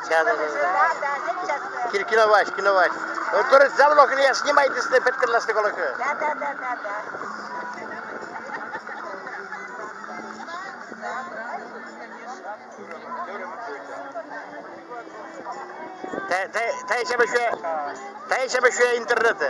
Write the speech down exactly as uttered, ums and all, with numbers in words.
Да, да, да, да. Да, да, сейчас. Кин-, Кино Вась, Кино Вась. Говорит, завлок, я снимайтесь, петкерлась колокы. Да, да, да, да, да. Тайӧ, тайӧ, тайӧ сяма сюя, тайӧ сяма сюя интернетӧ.